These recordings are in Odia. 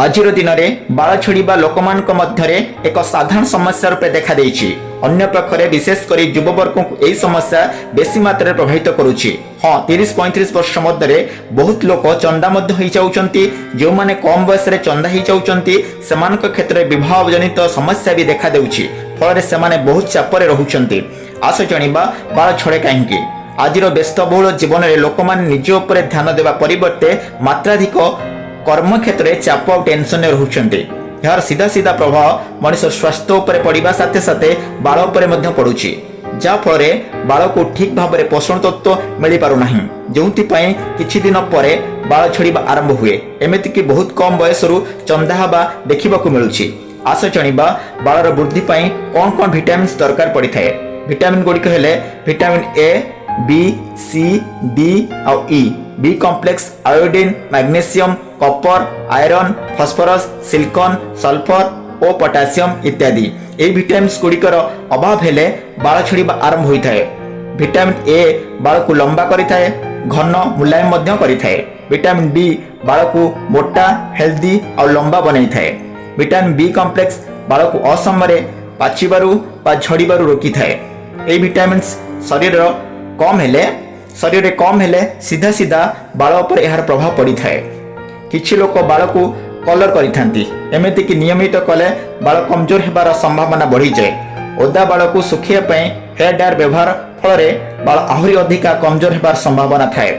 ଆଜିର ଦିନରେ ବାଳ ଝଡ଼ିବା ଲୋକମାନଙ୍କ ମଧ୍ୟରେ ଏକ ସାଧାରଣ ସମସ୍ୟା ରୂପେ ଦେଖାଦେଇଛି। ଅନ୍ୟ ପକ୍ଷରେ ବିଶେଷ କରି ଯୁବବର୍ଗଙ୍କୁ ଏହି ସମସ୍ୟା ବେଶୀ ମାତ୍ରାରେ ପ୍ରଭାବିତ କରୁଛି। ହଁ, 30-35 ବର୍ଷ ମଧ୍ୟରେ ବହୁତ ଲୋକ ଚନ୍ଦା ମଧ୍ୟ ହେଇଯାଉଛନ୍ତି। ଯେଉଁମାନେ କମ ବୟସରେ ଚନ୍ଦା ହେଇଯାଉଛନ୍ତି, ସେମାନଙ୍କ କ୍ଷେତ୍ରରେ ବିବାହ ଜନିତ ସମସ୍ୟା ବି ଦେଖାଦେଉଛି। ଫଳରେ ସେମାନେ ବହୁତ ଚାପରେ ରହୁଛନ୍ତି। ଆସ ଜାଣିବା, ବାଳ ଝଡ଼େ କାହିଁକି? ଆଜିର ବ୍ୟସ୍ତବହୁଳ ଜୀବନରେ ଲୋକମାନେ ନିଜ ଉପରେ ଧ୍ୟାନ ଦେବା ପରିବର୍ତ୍ତେ ମାତ୍ରାଧିକ କର୍ମକ୍ଷେତ୍ରରେ ଚାପ ଆଉ ଟେନସନରେ ରହୁଛନ୍ତି। ଏହାର ସିଧା ସିଧା ପ୍ରଭାବ ମଣିଷ ସ୍ୱାସ୍ଥ୍ୟ ଉପରେ ପଡ଼ିବା ସାଥେ ସାଥେ ବାଳ ଉପରେ ମଧ୍ୟ ପଡୁଛି, ଯାହାଫଳରେ ବାଳକୁ ଠିକ ଭାବରେ ପୋଷଣ ତତ୍ତ୍ୱ ମିଳିପାରୁନାହିଁ, ଯେଉଁଥିପାଇଁ କିଛି ଦିନ ପରେ ବାଳ ଝଡ଼ିବା ଆରମ୍ଭ ହୁଏ। ଏମିତିକି ବହୁତ କମ ବୟସରୁ ଚନ୍ଦା ହେବା ଦେଖିବାକୁ ମିଳୁଛି। ଆସ ଜାଣିବା, ବାଳର ବୃଦ୍ଧି ପାଇଁ କ'ଣ କ'ଣ ଭିଟାମିନ୍ସ ଦରକାର ପଡ଼ିଥାଏ। ଭିଟାମିନ୍ ଗୁଡ଼ିକ ହେଲେ vitamin A, B, C, D ଆଉ ଇ, B complex, iodine, magnesium, copper, iron, phosphorus, silicon, sulphur ଓ ପଟାସିୟମ ଇତ୍ୟାଦି। ଏହି ଭିଟାମିନ୍ସ ଗୁଡ଼ିକର ଅଭାବ ହେଲେ ବାଳ ଝଡ଼ିବା ଆରମ୍ଭ ହୋଇଥାଏ। ଭିଟାମିନ୍ ଏ ବାଳକୁ ଲମ୍ବା କରିଥାଏ, ଘନ ମୁଲାୟମ ମଧ୍ୟ କରିଥାଏ। ଭିଟାମିନ୍ ବି ବାଳକୁ ମୋଟା, ହେଲ୍ଦି ଆଉ ଲମ୍ବା ବନେଇଥାଏ। ଭିଟାମିନ୍ ବି କମ୍ପ୍ଲେକ୍ସ ବାଳକୁ ଅସମୟରେ ପାଚିବାରୁ ବା ଝଡ଼ିବାରୁ ରୋକିଥାଏ। ଏହି ଭିଟାମିନ୍ସ ଶରୀରରେ କମ୍ ହେଲେ ସିଧା ସିଧା ବାଳ ଉପରେ ଏହାର ପ୍ରଭାବ ପଡ଼ିଥାଏ। କିଛି ଲୋକ ବାଳକୁ କଲର କରିଥାନ୍ତି। ଏମିତିକି ନିୟମିତ କଲେ ବାଳ କମଜୋର ହେବାର ସମ୍ଭାବନା ବଢ଼ିଯାଏ। ଓଦା ବାଳକୁ ଶୁଖିବା ପାଇଁ ହେୟାର ଡାୟର ବ୍ୟବହାର ଫଳରେ ବାଳ ଆହୁରି ଅଧିକା କମଜୋର ହେବାର ସମ୍ଭାବନା ଥାଏ।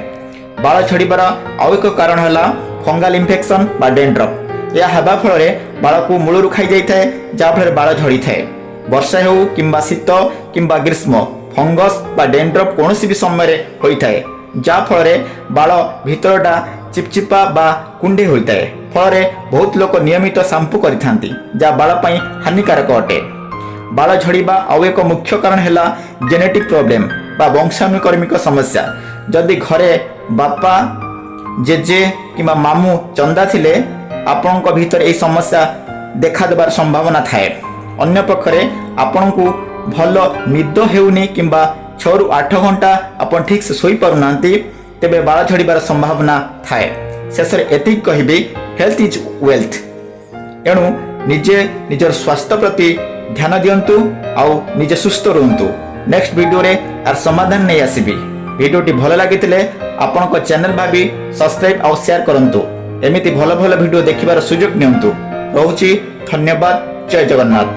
ବାଳ ଝଡ଼ିବାର ଆଉ ଏକ କାରଣ ହେଲା ଫଙ୍ଗାଲ ଇନଫେକ୍ସନ ବା ଡେଣ୍ଡ୍ରଫ୍। ଏହା ହେବା ଫଳରେ ବାଳକୁ ମୂଳରୁ ଖାଇଯାଇଥାଏ, ଯାହାଫଳରେ ବାଳ ଝଡ଼ିଥାଏ। ବର୍ଷା ହେଉ କିମ୍ବା ଶୀତ କିମ୍ବା ଗ୍ରୀଷ୍ମ, ଫଙ୍ଗସ୍ ବା ଡେଣ୍ଡ୍ରଫ୍ କୌଣସି ବି ସମୟରେ ହୋଇଥାଏ, ଯାହାଫଳରେ ବାଳ ଭିତରଟା ଚିପଚିପା ବା କୁଣ୍ଡେଇ ହୋଇଥାଏ। ଫଳରେ ବହୁତ ଲୋକ ନିୟମିତ ସାମ୍ପୁ କରିଥାନ୍ତି, ଯାହା ବାଳ ପାଇଁ ହାନିକାରକ ଅଟେ। ବାଳ ଝଡ଼ିବା ଆଉ ଏକ ମୁଖ୍ୟ କାରଣ ହେଲା ଜେନେଟିକ୍ ପ୍ରୋବ୍ଲେମ ବା ବଂଶାନୁକ୍ରମିକ ସମସ୍ୟା। ଯଦି ଘରେ ବାପା, ଜେଜେ କିମ୍ବା ମାମୁଁ ଚନ୍ଦା ଥିଲେ, ଆପଣଙ୍କ ଭିତରେ ଏହି ସମସ୍ୟା ଦେଖାଦେବାର ସମ୍ଭାବନା ଥାଏ। ଅନ୍ୟପକ୍ଷରେ ଆପଣଙ୍କୁ ଭଲ ନିଦ ହେଉନି କିମ୍ବା 6ରୁ 8 ଘଣ୍ଟା ଆପଣ ଠିକ୍ସେ ଶୋଇପାରୁନାହାନ୍ତି, ତେବେ ବାଳ ଝଡ଼ିବାର ସମ୍ଭାବନା ଥାଏ। ଶେଷରେ ଏତିକି କହିବି, health is wealth। ଏଣୁ ନିଜେ ନିଜର ସ୍ୱାସ୍ଥ୍ୟ ପ୍ରତି ଧ୍ୟାନ ଦିଅନ୍ତୁ ଆଉ ନିଜେ ସୁସ୍ଥ ରୁହନ୍ତୁ। ନେକ୍ସଟ ଭିଡ଼ିଓରେ ଏହାର ସମାଧାନ ନେଇ ଆସିବି। ଭିଡ଼ିଓଟି ଭଲ ଲାଗିଥିଲେ ଆପଣଙ୍କ ଚ୍ୟାନେଲ ଭାବି ସବସ୍କ୍ରାଇବ୍ ଆଉ ସେୟାର କରନ୍ତୁ। ଏମିତି ଭଲ ଭଲ ଭିଡ଼ିଓ ଦେଖିବାର ସୁଯୋଗ ନିଅନ୍ତୁ। ରହୁଛି, ଧନ୍ୟବାଦ। ଜୟ ଜଗନ୍ନାଥ।